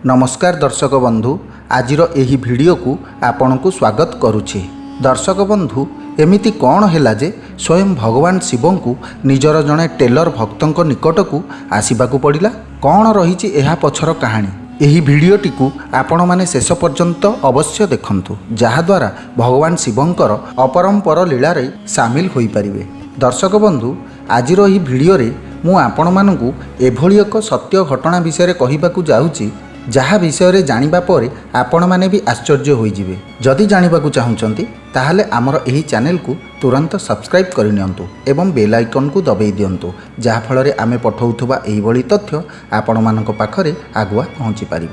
ନମସ୍କାର ଦର୍ଶକ ବନ୍ଧୁ, ଆଜିର ଏହି ଭିଡ଼ିଓକୁ ଆପଣଙ୍କୁ ସ୍ୱାଗତ କରୁଛି। ଦର୍ଶକ ବନ୍ଧୁ, ଏମିତି କ'ଣ ହେଲା ଯେ ସ୍ୱୟଂ ଭଗବାନ ଶିବଙ୍କୁ ନିଜର ଜଣେ ଟେଲର ଭକ୍ତଙ୍କ ନିକଟକୁ ଆସିବାକୁ ପଡ଼ିଲା? କ'ଣ ରହିଛି ଏହା ପଛର କାହାଣୀ? ଏହି ଭିଡ଼ିଓଟିକୁ ଆପଣମାନେ ଶେଷ ପର୍ଯ୍ୟନ୍ତ ଅବଶ୍ୟ ଦେଖନ୍ତୁ, ଯାହାଦ୍ୱାରା ଭଗବାନ ଶିବଙ୍କର ଅପରମ୍ପର ଲୀଳାରେ ସାମିଲ ହୋଇପାରିବେ। ଦର୍ଶକ ବନ୍ଧୁ, ଆଜିର ଏହି ଭିଡ଼ିଓରେ ମୁଁ ଆପଣମାନଙ୍କୁ ଏଭଳି ଏକ ସତ୍ୟ ଘଟଣା ବିଷୟରେ କହିବାକୁ ଯାଉଛି, ଯାହା ବିଷୟରେ ଜାଣିବା ପରେ ଆପଣମାନେ ବି ଆଶ୍ଚର୍ଯ୍ୟ ହୋଇଯିବେ। ଯଦି ଜାଣିବାକୁ ଚାହୁଁଛନ୍ତି, ତାହେଲେ ଆମର ଏହି ଚ୍ୟାନେଲକୁ ତୁରନ୍ତ ସବସ୍କ୍ରାଇବ୍ କରିନିଅନ୍ତୁ ଏବଂ ବେଲ୍ ଆଇକନ୍କୁ ଦବାଇ ଦିଅନ୍ତୁ, ଯାହାଫଳରେ ଆମେ ପଠାଉଥିବା ଏହିଭଳି ତଥ୍ୟ ଆପଣମାନଙ୍କ ପାଖରେ ଆଗୁଆ ପହଞ୍ଚି ପାରିବ।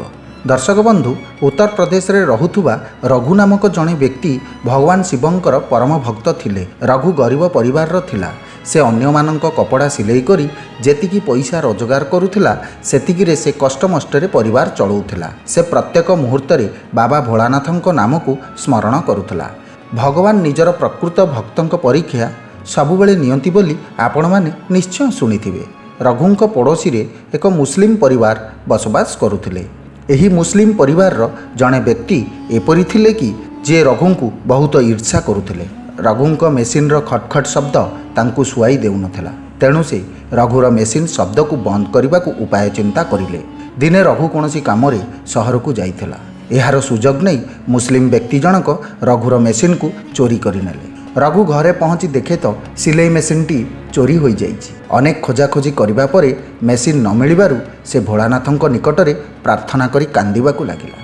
ଦର୍ଶକ ବନ୍ଧୁ, ଉତ୍ତରପ୍ରଦେଶରେ ରହୁଥିବା ରଘୁ ନାମକ ଜଣେ ବ୍ୟକ୍ତି ଭଗବାନ ଶିବଙ୍କର ପରମ ଭକ୍ତ ଥିଲେ। ରଘୁ ଗରିବ ପରିବାରର ଥିଲା। ସେ ଅନ୍ୟମାନଙ୍କ କପଡ଼ା ସିଲେଇ କରି ଯେତିକି ପଇସା ରୋଜଗାର କରୁଥିଲା, ସେତିକିରେ ସେ କଷ୍ଟମଷ୍ଟରେ ପରିବାର ଚଳାଉଥିଲା। ସେ ପ୍ରତ୍ୟେକ ମୁହୂର୍ତ୍ତରେ ବାବା ଭୋଳାନାଥଙ୍କ ନାମକୁ ସ୍ମରଣ କରୁଥିଲା। ଭଗବାନ ନିଜର ପ୍ରକୃତ ଭକ୍ତଙ୍କ ପରୀକ୍ଷା ସବୁବେଳେ ନିଅନ୍ତି ବୋଲି ଆପଣମାନେ ନିଶ୍ଚୟ ଶୁଣିଥିବେ। ରଘୁଙ୍କ ପଡ଼ୋଶୀରେ ଏକ ମୁସଲିମ ପରିବାର ବସବାସ କରୁଥିଲେ। ଏହି ମୁସଲିମ ପରିବାରର ଜଣେ ବ୍ୟକ୍ତି ଏପରି ଥିଲେ କି ଯିଏ ରଘୁଙ୍କୁ ବହୁତ ଈର୍ଷା କରୁଥିଲେ। ରଘୁଙ୍କ ମେସିନ୍ର ଖଟଖଟ ଶବ୍ଦ ତାଙ୍କୁ ଶୁଆଇ ଦେଉନଥିଲା। ତେଣୁ ସେ ରଘୁର ମେସିନ୍ ଶବ୍ଦକୁ ବନ୍ଦ କରିବାକୁ ଉପାୟ ଚିନ୍ତା କରିଲେ। ଦିନେ ରଘୁ କୌଣସି କାମରେ ସହରକୁ ଯାଇଥିଲା। ଏହାର ସୁଯୋଗ ନେଇ ମୁସଲିମ ବ୍ୟକ୍ତି ଜଣକ ରଘୁର ମେସିନ୍କୁ ଚୋରି କରିନେଲେ। ରଘୁ ଘରେ ପହଞ୍ଚି ଦେଖେ ତ ସିଲେଇ ମେସିନ୍ଟି ଚୋରି ହୋଇଯାଇଛି। ଅନେକ ଖୋଜାଖୋଜି କରିବା ପରେ ମେସିନ୍ ନ ମିଳିବାରୁ ସେ ଭୋଳାନାଥଙ୍କ ନିକଟରେ ପ୍ରାର୍ଥନା କରି କାନ୍ଦିବାକୁ ଲାଗିଲା।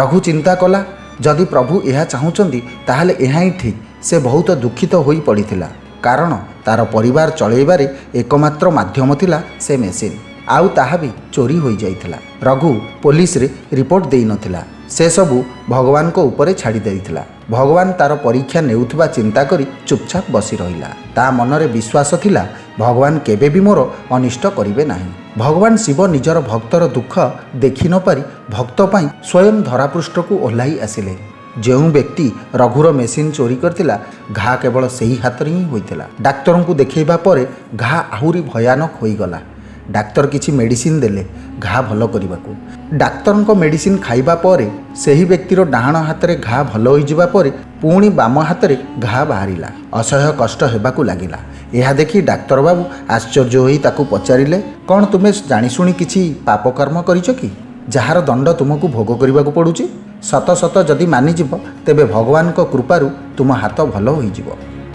ରଘୁ ଚିନ୍ତା କଲା, ଯଦି ପ୍ରଭୁ ଏହା ଚାହୁଁଛନ୍ତି, ତାହେଲେ ଏହା ହିଁ ଠିକ୍। ସେ ବହୁତ ଦୁଃଖିତ ହୋଇ ପଡ଼ିଥିଲା, କାରଣ ତା'ର ପରିବାର ଚଳାଇବାରେ ଏକମାତ୍ର ମାଧ୍ୟମ ଥିଲା ସେ ମେସିନ୍, ଆଉ ତାହା ବି ଚୋରି ହୋଇଯାଇଥିଲା। ରଘୁ ପୋଲିସରେ ରିପୋର୍ଟ ଦେଇନଥିଲା। ସେସବୁ ଭଗବାନଙ୍କ ଉପରେ ଛାଡ଼ି ଦେଇଥିଲା। ଭଗବାନ ତା'ର ପରୀକ୍ଷା ନେଉଥିବା ଚିନ୍ତା କରି ଚୁପଚାପ ବସି ରହିଲା। ତା ମନରେ ବିଶ୍ୱାସ ଥିଲା, ଭଗବାନ କେବେ ବି ମୋର ଅନିଷ୍ଟ କରିବେ ନାହିଁ। ଭଗବାନ ଶିବ ନିଜର ଭକ୍ତର ଦୁଃଖ ଦେଖି ନପାରି ଭକ୍ତ ପାଇଁ ସ୍ୱୟଂ ଧରାପୃଷ୍ଠକୁ ଓହ୍ଲାଇ ଆସିଲେ। ଯେଉଁ ବ୍ୟକ୍ତି ରଘୁର ମେସିନ୍ ଚୋରି କରିଥିଲା, ଘା କେବଳ ସେହି ହାତରେ ହିଁ ହୋଇଥିଲା। ଡାକ୍ତରଙ୍କୁ ଦେଖାଇବା ପରେ ଘା ଆହୁରି ଭୟାନକ ହୋଇଗଲା। ଡାକ୍ତର କିଛି ମେଡ଼ିସିନ ଦେଲେ ଘା ଭଲ କରିବାକୁ। ଡାକ୍ତରଙ୍କ ମେଡ଼ିସିନ ଖାଇବା ପରେ ସେହି ବ୍ୟକ୍ତିର ଡାହାଣ ହାତରେ ଘା ଭଲ ହୋଇଯିବା ପରେ ପୁଣି ବାମ ହାତରେ ଘା ବାହାରିଲା। ଅସହ୍ୟ କଷ୍ଟ ହେବାକୁ ଲାଗିଲା। ଏହା ଦେଖି ଡାକ୍ତରବାବୁ ଆଶ୍ଚର୍ଯ୍ୟ ହୋଇ ତାକୁ ପଚାରିଲେ, "କ'ଣ ତୁମେ ଜାଣିଶୁଣି କିଛି ପାପ କର୍ମ କରିଛ କି, ଯାହାର ଦଣ୍ଡ ତୁମକୁ ଭୋଗ କରିବାକୁ ପଡ଼ୁଛି? ସତ ସତ ଯଦି ମାନିଯିବ, ତେବେ ଭଗବାନଙ୍କ କୃପାରୁ ତୁମ ହାତ ଭଲ ହୋଇଯିବ।"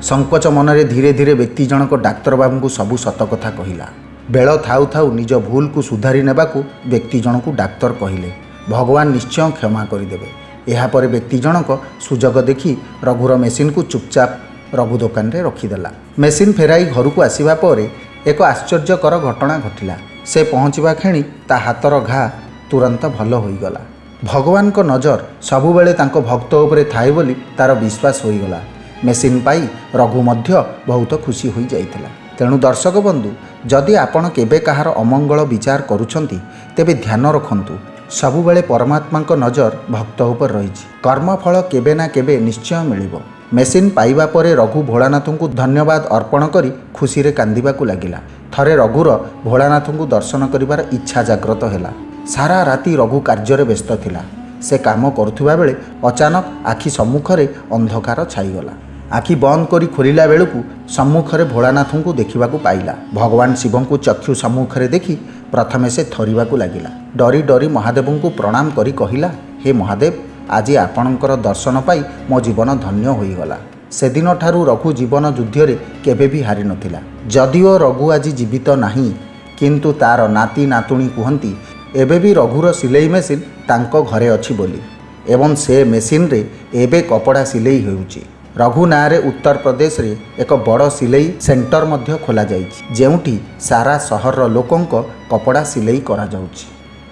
ସଙ୍କୋଚ ମନରେ ଧୀରେ ଧୀରେ ବ୍ୟକ୍ତି ଜଣକ ଡାକ୍ତରବାବୁଙ୍କୁ ସବୁ ସତ କଥା କହିଲା। ବେଳ ଥାଉ ଥାଉ ନିଜ ଭୁଲକୁ ସୁଧାରି ନେବାକୁ ବ୍ୟକ୍ତି ଜଣକୁ ଡାକ୍ତର କହିଲେ, ଭଗବାନ ନିଶ୍ଚୟ କ୍ଷମା କରିଦେବେ। ଏହାପରେ ବ୍ୟକ୍ତି ଜଣକ ସୁଯୋଗ ଦେଖି ରଘୁର ମେସିନ୍କୁ ଚୁପଚାପ ରଘୁ ଦୋକାନରେ ରଖିଦେଲା। ମେସିନ୍ ଫେରାଇ ଘରକୁ ଆସିବା ପରେ ଏକ ଆଶ୍ଚର୍ଯ୍ୟକର ଘଟଣା ଘଟିଲା। ସେ ପହଞ୍ଚିବା କ୍ଷଣି ତା ହାତର ଘା ତୁରନ୍ତ ଭଲ ହୋଇଗଲା। ଭଗବାନଙ୍କ ନଜର ସବୁବେଳେ ତାଙ୍କ ଭକ୍ତ ଉପରେ ଥାଏ ବୋଲି ତାର ବିଶ୍ୱାସ ହୋଇଗଲା। ମେସିନ୍ ପାଇ ରଘୁ ମଧ୍ୟ ବହୁତ ଖୁସି ହୋଇଯାଇଥିଲା। ତେଣୁ ଦର୍ଶକ ବନ୍ଧୁ, ଯଦି ଆପଣ କେବେ କାହାର ଅମଙ୍ଗଳ ବିଚାର କରୁଛନ୍ତି, ତେବେ ଧ୍ୟାନ ରଖନ୍ତୁ, ସବୁବେଳେ ପରମାତ୍ମାଙ୍କ ନଜର ଭକ୍ତ ଉପରେ ରହିଛି। କର୍ମଫଳ କେବେ ନା କେବେ ନିଶ୍ଚୟ ମିଳିବ। ମେସିନ୍ ପାଇବା ପରେ ରଘୁ ଭୋଳାନାଥଙ୍କୁ ଧନ୍ୟବାଦ ଅର୍ପଣ କରି ଖୁସିରେ କାନ୍ଦିବାକୁ ଲାଗିଲା। ଥରେ ରଘୁର ଭୋଳାନାଥଙ୍କୁ ଦର୍ଶନ କରିବାର ଇଚ୍ଛା ଜାଗ୍ରତ ହେଲା। ସାରା ରାତି ରଘୁ କାର୍ଯ୍ୟରେ ବ୍ୟସ୍ତ ଥିଲା। ସେ କାମ କରୁଥିବା ବେଳେ ଅଚାନକ ଆଖି ସମ୍ମୁଖରେ ଅନ୍ଧକାର ଛାଇଗଲା। ଆଖି ବନ୍ଦ କରି ଖୋଲିଲା ବେଳକୁ ସମ୍ମୁଖରେ ଭୋଳାନାଥଙ୍କୁ ଦେଖିବାକୁ ପାଇଲା। ଭଗବାନ ଶିବଙ୍କୁ ଚକ୍ଷୁ ସମ୍ମୁଖରେ ଦେଖି ପ୍ରଥମେ ସେ ଥରିବାକୁ ଲାଗିଲା। ଡରି ଡରି ମହାଦେବଙ୍କୁ ପ୍ରଣାମ କରି କହିଲା, "ହେ ମହାଦେବ, ଆଜି ଆପଣଙ୍କର ଦର୍ଶନ ପାଇ ମୋ ଜୀବନ ଧନ୍ୟ ହୋଇଗଲା।" ସେଦିନଠାରୁ ରଘୁ ଜୀବନ ଯୁଦ୍ଧରେ କେବେ ବି ହାରିନଥିଲା। ଯଦିଓ ରଘୁ ଆଜି ଜୀବିତ ନାହିଁ, କିନ୍ତୁ ତାର ନାତି ନାତୁଣୀ କୁହନ୍ତି, ଏବେ ବି ରଘୁର ସିଲେଇ ମେସିନ୍ ତାଙ୍କ ଘରେ ଅଛି ବୋଲି ଏବଂ ସେ ମେସିନ୍ରେ ଏବେ କପଡ଼ା ସିଲେଇ ହେଉଛି। ରଘୁ ନାଁରେ ଉତ୍ତରପ୍ରଦେଶରେ ଏକ ବଡ଼ ସିଲେଇ ସେଣ୍ଟର ମଧ୍ୟ ଖୋଲାଯାଇଛି, ଯେଉଁଠି ସାରା ସହରର ଲୋକଙ୍କ କପଡ଼ା ସିଲେଇ କରାଯାଉଛି।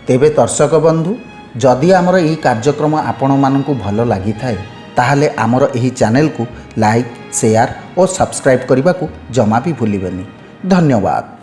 ତେବେ ଦର୍ଶକ ବନ୍ଧୁ, ଯଦି ଆମର ଏହି କାର୍ଯ୍ୟକ୍ରମ ଆପଣମାନଙ୍କୁ ଭଲ ଲାଗିଥାଏ, ତାହେଲେ ଆମର ଏହି ଚ୍ୟାନେଲକୁ ଲାଇକ୍, ସେୟାର ଓ ସବସ୍କ୍ରାଇବ୍ କରିବାକୁ ଜମା ବି ଭୁଲିବେନି। ଧନ୍ୟବାଦ।